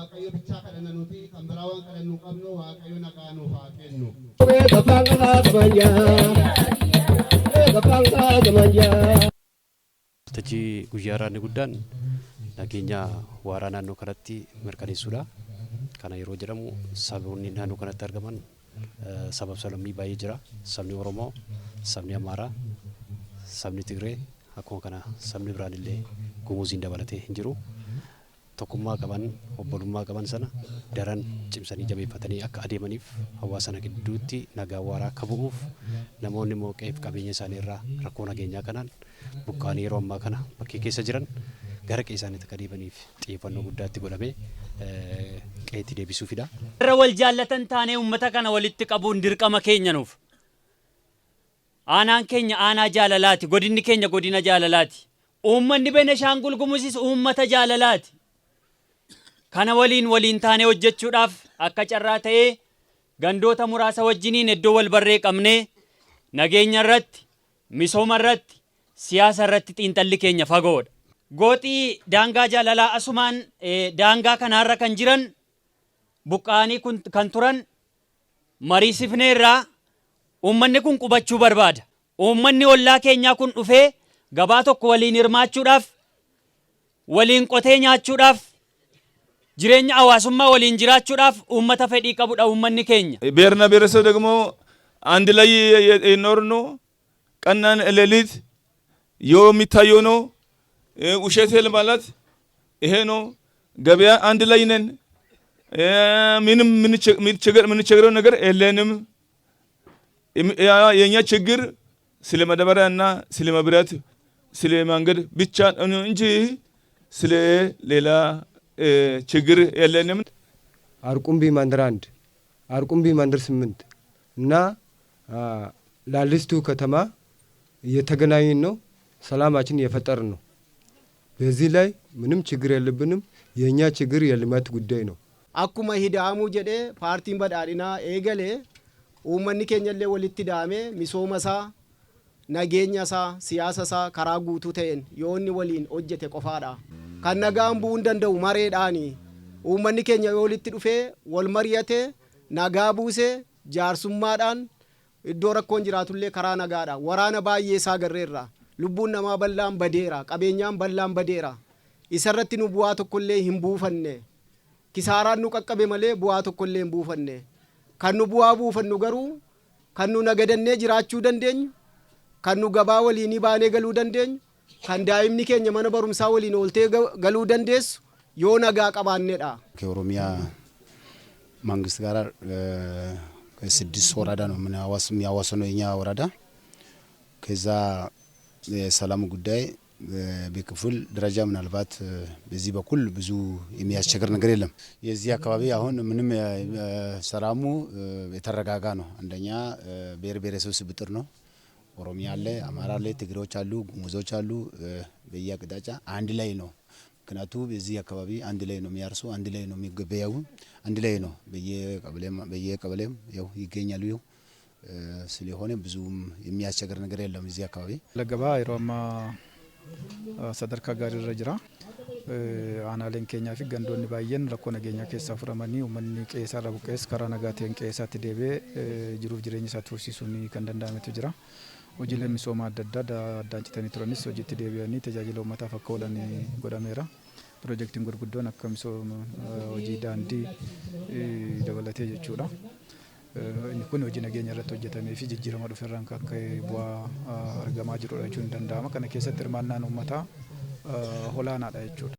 Waaqayyo bichaa kadhanna nuti kan biraa waan kadhannu hin qabnu. Waaqayyo nagaa nuuf haa kennu. Waltajjii guyyaa irraa inni guddaan nageenya waaraa naannoo kanatti mirkaneessuudha. Kana yeroo jedhamu saboonni naannoo kanatti argaman sabab sablammii baay'ee jira. Sabni Oromoo, sabni Amaaraa, sabni Tigree, akkuma kana sabni biraan illee Gumuuziin dabalatee hin jiru. Tokkummaa qaban, obbolummaa qaban sana daran cimsanii jabeeffatanii akka adeemaniif, hawaasa sana gidduutti nagaa waaraa akka bu'uuf, namoonni immoo qe'eef qabeenya isaanii irraa rakkoo nageenyaa kanaan buqqa'anii yeroo ammaa kana bakkee keessa jiran gara qe'ee isaaniitti akka deebi'aniif xiyyeeffannoo guddaatti godhamee qe'eetti deebisuufidha. Warra wal jaallatan taanee uummata kana walitti qabuun dirqama keenya nuuf. Aanaan keenya aanaa jaalalaati. Godinni keenya godina jaalalaati. Uummanni Beneshaangul Gumuzis uummata jaalalaati. Kana waliin waliin taanee hojjechuudhaaf akka carraa ta'ee gandoota muraasa wajjiniin iddoo wal barree qabnee nageenya irratti, misooma irratti, siyaasa irratti xiinxalli keenya fagoodha. Gooxii daangaa jaalalaa asumaan daangaa kanaarra kan jiran buqqa'anii kan turan mariisifneerraa. Uummanni kun qubachuu barbaada. Uummanni ollaa keenyaa kun dhufee gabaa tokko waliin hirmaachuudhaaf, waliin qotee nyaachuudhaaf, jireenya hawaasummaa waliin jiraachuudhaaf uummata fedhii qabudha uummanni keenya. ብሔርና ብሔረሰብ ደግሞ አንድ ላይ የኖር ነው። ቀንና ሌሊት የሚታየው ነው። ውሸት ማለት ይሄ ነው። ገበያ አንድ ላይ ነን። ምንም የምንቸገረው ነገር የለንም። የኛ ችግር ስለ ማዳበሪያ እና ስለ መብራት፣ ስለ መንገድ ብቻ ነው እንጂ ስለ ሌላ ችግር የለንም። አርቁምቢ መንደር 1፣ አርቁምቢ መንደር 8 እና ላሊስቱ ከተማ እየተገናኘን ነው። ሰላማችን እየፈጠርን ነው። በዚህ ላይ ምንም ችግር የለብንም። የእኛ ችግር የልማት ጉዳይ ነው። Akkuma Ida'amuu jedhee paartiin badhaadhinaa eegalee uummanni keenya illee walitti daamee misooma isaa, nageenya isaa, siyaasa isaa karaa guutuu ta'een yoo inni waliin hojjete qofaadha. Kan nagaan bu'uu hin danda'u mareedhaani. Uummanni keenya yoo walitti dhufee wal mari'atee nagaa buusee jaarsummaadhaan iddoo rakkoon jiraatullee karaa nagaadha. Waraana baay'ee isaa garreerra. Lubbuun namaa bal'aan badeera. Qabeenyaan bal'aan badeera. Isarratti nu bu'aa tokkollee hin buufanne. Kisaaraan nu qaqqabe malee bu'aa tokkollee hin buufanne. Kan nu bu'aa buufannu garuu kan nu nagadannee jiraachuu dandeenyu, kan nu gabaa waliinii baanee galuu dandeenyu, kan daa'imni keenya mana barumsaa waliin ooltee galuu dandeessu yoo nagaa qabaannedha. ከኦሮሚያ መንግስት ጋር ከስድስት ወረዳ ነው የሚያዋስነው የኛ ወረዳ። ከዛ የሰላም ጉዳይ በክፍል ደረጃ ምናልባት በዚህ በኩል ብዙ የሚያስቸግር ነገር የለም። የዚህ አካባቢ አሁን ምንም ሰላሙ የተረጋጋ ነው። አንደኛ ብሔር ብሔረሰብ ስብጥር ነው። ኦሮሚያ አለ፣ አማራ አለ፣ ትግሬዎች አሉ፣ ጉሙዞች አሉ። በየአቅጣጫ አንድ ላይ ነው። ምክንያቱ በዚህ አካባቢ አንድ ላይ ነው የሚያርሱ፣ አንድ ላይ ነው የሚገበያው፣ አንድ ላይ ነው በየቀበሌም ያው ይገኛሉ። ይኸው ስለሆነ ብዙም የሚያስቸግር ነገር የለም እዚህ አካባቢ። Gabaa yeroo ammaa sadarkaa gaarii irra jira. Aanaaleen keenyaa fi gandoonni baay'een rakkoo nageenyaa keessaa furamanii uummanni qe'ee isaa irraa buqqa'es karaa nagaa ta'een qe'ee isaatti deebi'ee jiruuf jireenya isaatti fufsiisuun kan danda'ametu jira. Hojiileen misoomaa adda addaa addaan citanii turanis hojiitti deebi'anii tajaajila uummataaf akka oolan godhameera. Piroojeektiin gurguddoon akka misooma hojii daandii dabalatee jechuudha. Inni kun hojii nageenya irratti hojjetamee fi jijjiirama dhufe irraan kan ka'e bu'aa argamaa jirudha jechuun ni danda'ama. Kana keessatti hirmaannaan uummataa olaanaadha jechuudha.